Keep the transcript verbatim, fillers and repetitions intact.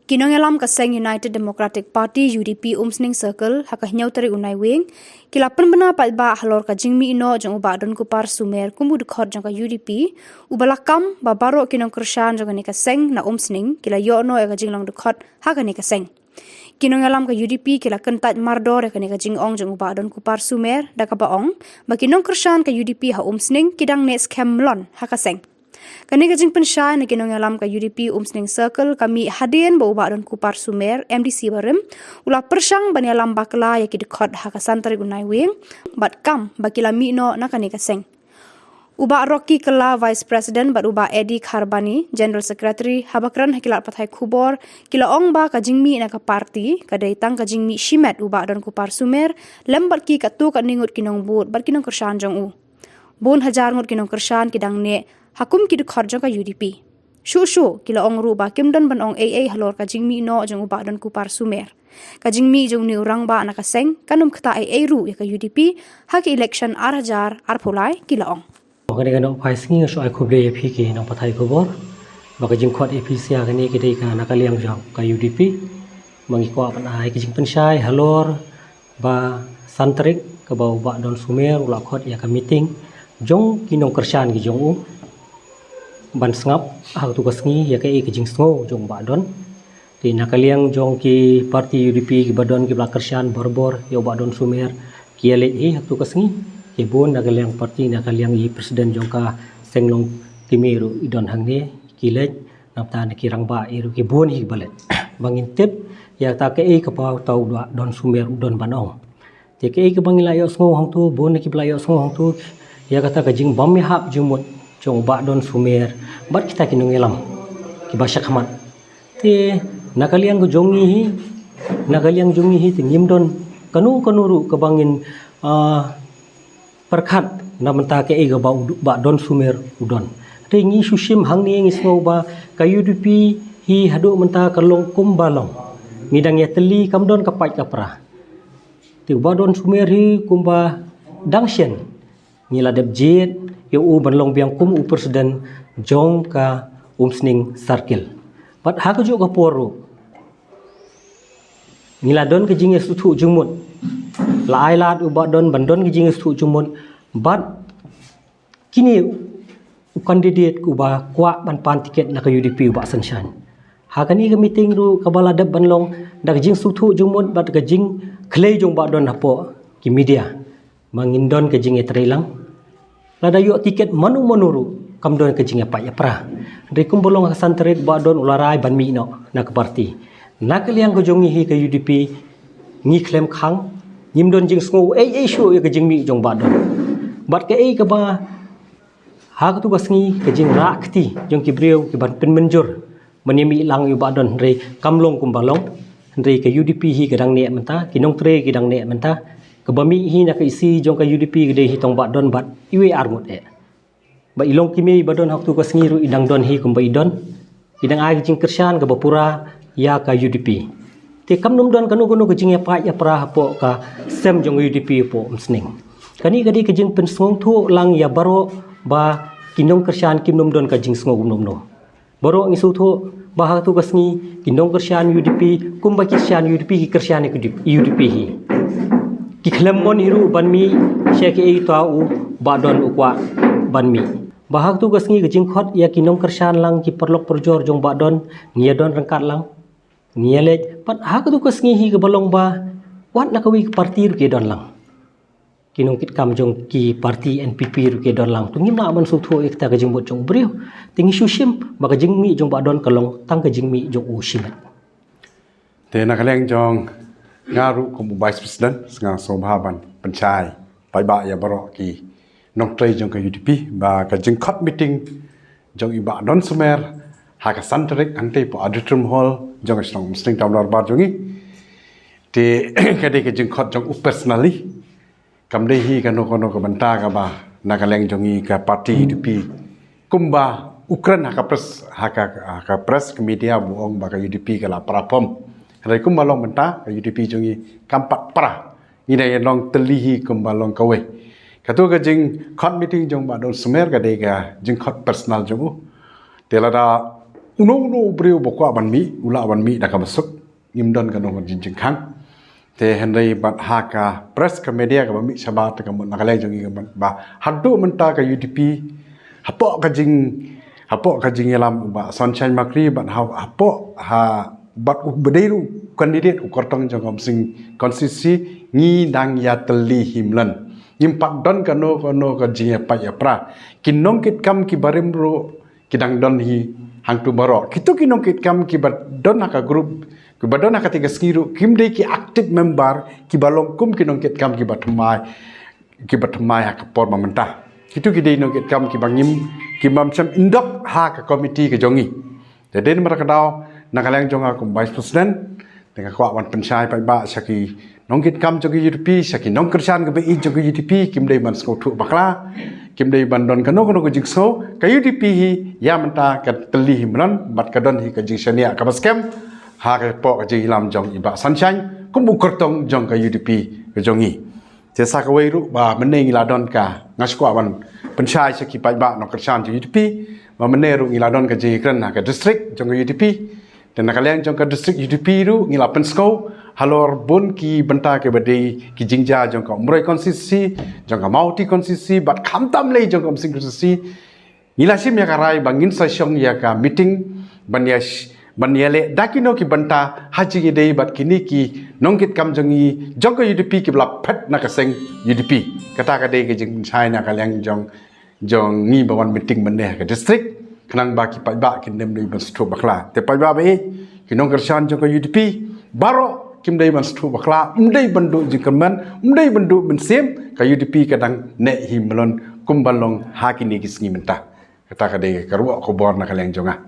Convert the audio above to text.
Ki nongïalam ka seng United Democratic Party, U D P, Umsning Circle, ha ka hynñiew tarik u Naiwieng, ki la pynbna paidbah halor ka jingmih noh jong u Bah Donkupar Sumer kum u dkhot jong ka U D P, uba la kam ba baroh ki nongkyrshan jong kane ka seng na Umsning ki la ïoh noh ïa ka jinglong dkhot ha kane ka seng. Ki nongïalam ka U D P ki la kyntait mardor ïa kane ka jingong jong u Bah Donkupar Sumer, da kaba ong ba ki nongkyrshan ka U D P ha Umsning ki dang neh skhem mlon ha ka seng. Kane ka jingpynshai na ki nongïalam ka U D P Umsning Circle ka mih hadien ba u Bah Donkupar Sumer, M D C barim, u la pyrshang ban ïalam bakla ïa ki dkhot ha ka san tarik u Naiwieng, bad kam ba ki la mih noh na kane ka seng. U Bah Rocky Kylla, Vice President, bad u Bah Eddie Kharbani, General Secretary, haba kren ha ki lad pathai khubor, ki la ong ba ka jingmih na ka party ka dei tang ka jingmih shimet u Bah Donkupar Sumer lem bad ki katto katne ngut ki nongbud bad ki nongkyrshan jong u. Bun hajar ngut ki nongkyrshan ki dang neh ha kum ki dkhot jong ka U D P. Shuh shuh ki la ong ruh ba kim don ban ong ei ei halor ka jingmih noh jong u Bah Donkupar Sumer. Ka jingmih jong une u rangbah na ka seng kan ym ktah ei ei ruh ïa ka U D P ha ka election ar hajar arphew lai, ki la ong. Ka dei ka nongphai sngi nga shu ai khublei ïa phi ki nongpathai khubor ba ka jingkhot A P C ha kane ka dei ka na ka liang jong ka U D P. Ba ngi kwah ban ai ka jingpynshai halor ba san tarik kaba u Bah Don Sumer u la khot ïa ka meeting jong ki nongkyrshan ki jong u ban sngap ha katu ka sngi ïa kaei ka jingsngew jong u Bah Don. Te na ka liang jong ki party U D P kiba don kiba la kyrshan barabor ïa u Bah Don Sumer ki ïaleit hi ha katu ka sngi. Ki bun na ka liang party, na ka liang i president jong ka seng Longkmie ruh i don hangne, ki leit, nangta na ki rangbah i ruh ki bun hi kiba leit. Ba ngin tip ïa kata kaei kaba uta u Bah Don Sumer u don ban ong. Te kaei kaba ngi la ïohsngew hangto, bun na kiba la ïohsngew hangto ïa kata ka jingbym ïahap jingmut jong u Bah Don Sumer bad kita ki nongïalam kiba shakhmat. Te na ka liang ka jong ngi hi, na ka liang jong ngi hi te ngim don kano kano ruh kaba ngin, ah, pyrkhat na bynta kaei kaba u Bah Don Sumer u don. Te ngi shu shim hangne ngi sngew ba ka U D P hi haduh mynta ka long kumba long. Ngi dang ïatylli, kam don ka pait ka pra. Te u Bah Don Sumer hi kumba dang shen ngi la dep jied ïa u ban long biang kum u president jong ka Umsning Circle. Bad ha kajuh ka por ruh ngi la don ka jingïasngewthuh jingmut. La ai lad u Bah Don ban don ka jingïasngewthuh jingmut bad kine u candidate uba kwah ban pan tiket na ka U D P, u Bah Sunshine. Ha kane ka meeting ruh kaba la dep ban long da ka jingsngewthuh jingmut bad ka jingkhlei jong u Bah Don hapoh ki media. Ba ngin don ka jingïatreilang. Lada ïoh tiket mano mano ruh kam don ka jingïapait ïapra. Hynrei kumba long ha ka san tarik u Bah Don u la rai ban mih noh na ka party. Na ka liang ka jong ngi hi ka U D P ngi khlem khang, ngim don jingsngew ei ei shuh ïa ka jingmih jong u Bah Don. Bad kaei kaba ha katu ka sngi ka jingrah kti jong ki briew ki ban pynmynjur ban ïamih lang ïa u Bah Don, hynrei kam long kumba long. Hynrei ka U D P hi ka dang neh mynta, ki nongtrei ki dang neh mynta. Kaba mih hi na ka E C jong ka U D P ka dei hi tang u Bah Don bad iwei ar ngut eh. Ba i Longkmie iba don ha katu ka sngi ruh i dang don hi kumba i don. I dang ai ka jingkyrshan kaba pura ïa ka U D P. Te kam nym don kano kano ka jingïapait ïapra hapoh ka sem jong ka U D P hapoh Umsning. Kane ka dei ka jingpynsngewthuh lang ïa baroh ba ki nongkyrshan kim nym don ka jingsngew kumno kumno. Baroh ngi sngewthuh ba ha katu ka sngi ki nongkyrshan U D P, kumba ki kyrshan U D P, ki kyrshan ïa ka U D P hi. Ki khlem mon hi ruh ban mih sha kaei uta u Bah Don u kwah ban mih. Ba ha katu ka sngi ka jingkhot ïa ki nongkyrshan lang, ki paralok parajor jong u Bah Don, ngi ïa don ryngkat lang, ngi ïa leit. Bad ha katu ka sngi hi kaba long ba wat na kawei ka party ruh ki don lang. Ki nongkitkam jong ki party N P P ruh ki don lang. To ngim lah ban sngewthuh ïa kata ka jingmut jong u briew. Te ngi shu shim ba ka jingmih jong u Bah Don ka long tang ka jingmih jong u shimet. Te na ka liang jong nga ruh kum u Vice President, nga sngewbha ban pynshai paidbah ïa baroh ki nongtrei jong ka U D P ba ka jingkhot meeting jong i Bah Don Sumer ha ka san tarik hangtei hapoh Auditorium Hall jong ka shnong Umsning Town Dorbar jong ngi. Te ka dei ka jingkhot jong u personally. Kam dei hi kano kano ka bynta kaba na ka liang jong ngi ka party U D P kumba u kren ha ka press, ha ka, ha ka press ka media ba u ong ba ka U D P ka la pra pom. Hynrei kumba long mynta ka U D P jong ngi kam pat pra. Ngi dang ïa long tylli hi kumba long kawei. Katu ka jingkhot meeting jong u Bah Don Sumer ka dei ka jingkhot personal jong u. Te lada Uno uno u briew ba kwah ban mih, u lah ban mih da kaba suk. Ngim don kano ka jingjynjar. Te hynrei bad ha ka press, ka media kaba mih shabar, te ka mut na ka liang jong ngi ka mut ba haduh mynta ka U D P, hapoh ka jing, hapoh ka jingïalam u Bah Sunshine Makri bad ha, hapoh ha, bad u ba dei ruh u candidate u kyrtong jong ka Umsning constituency, ngi dang ïatylli hi mlien. Ngim pat don kano kano ka jingïapait ïapra. Ki nongkitkam ki barim ruh ki dang don hi hangtu baroh. Kito ki nongkitkam kiba don ha ka group, kiba don ha katei ka sngi ruh, kim dei ki active member kiba long kum ki nongkitkam kiba thymmai, kiba thymmai ha ka por ba mynta. Kito ki dei nongkitkam kiba ngim, kiba ym shym indok ha ka committee ka jong ngi. Te dei namar kata ka daw, na ka liang jong nga kum Vice President, te nga kwah ban pynshai paidbah sha ki nongkitkam jong ka U D P, sha ki nongkyrshan kiba ïeit jong ka U D P, kim dei ban sngewthuh bakla, kim dei ban don kano kano ka jingsngew. Ka U D P hi ïa mynta ka tylli hi mlien bad ka don hi ka jingshaniah kaba skhem hapoh ka jingïalam jong i Bah Sunshine kum u kyrtong jong ka U D P ka jong ngi. Te sa kawei ruh ba mynne ngi la don ka, nga shu kwah ban pynshai sha ki paidbah nongkyrshan jong U D P, ba mynne ruh ngi la don ka jingïakren ha ka district jong ka U D P. Te na ka liang jong ka district U D P ruh ngi la pynsngew halor bun ki bynta kiba dei ki jingjia jong ka Umroi constituency, jong ka Mawhati constituency, bad khamtam lei jong ka Umsning constituency. Ngi la shim ïa ka rai ba ngin sa shong ïa ka meeting ban ïa sh-, ban ïaleh da kino ki bynta ha jingïadei bad kine ki nongkitkam jong ngi jong ka U D P kiba la phet na ka seng U D P. Kata ka dei ka jingpynshai na ka liang jong, jong ngi ba wan meeting mynne ha ka district, khnang ba ki paidbah kin ym dei ban sngewthuh bakla. Te paidbah ba ïeit, ki nongkyrshan jong ka U D P baroh kim dei ban sngewthuh bakla, ym dei ban duh jingkyrmen, ym dei ban duh mynsiem. Ka U D P ka dang neh hi mlien kumba long ha kine ki sngi mynta. Kata ka dei ka ruh ka khubor na ka liang jong nga.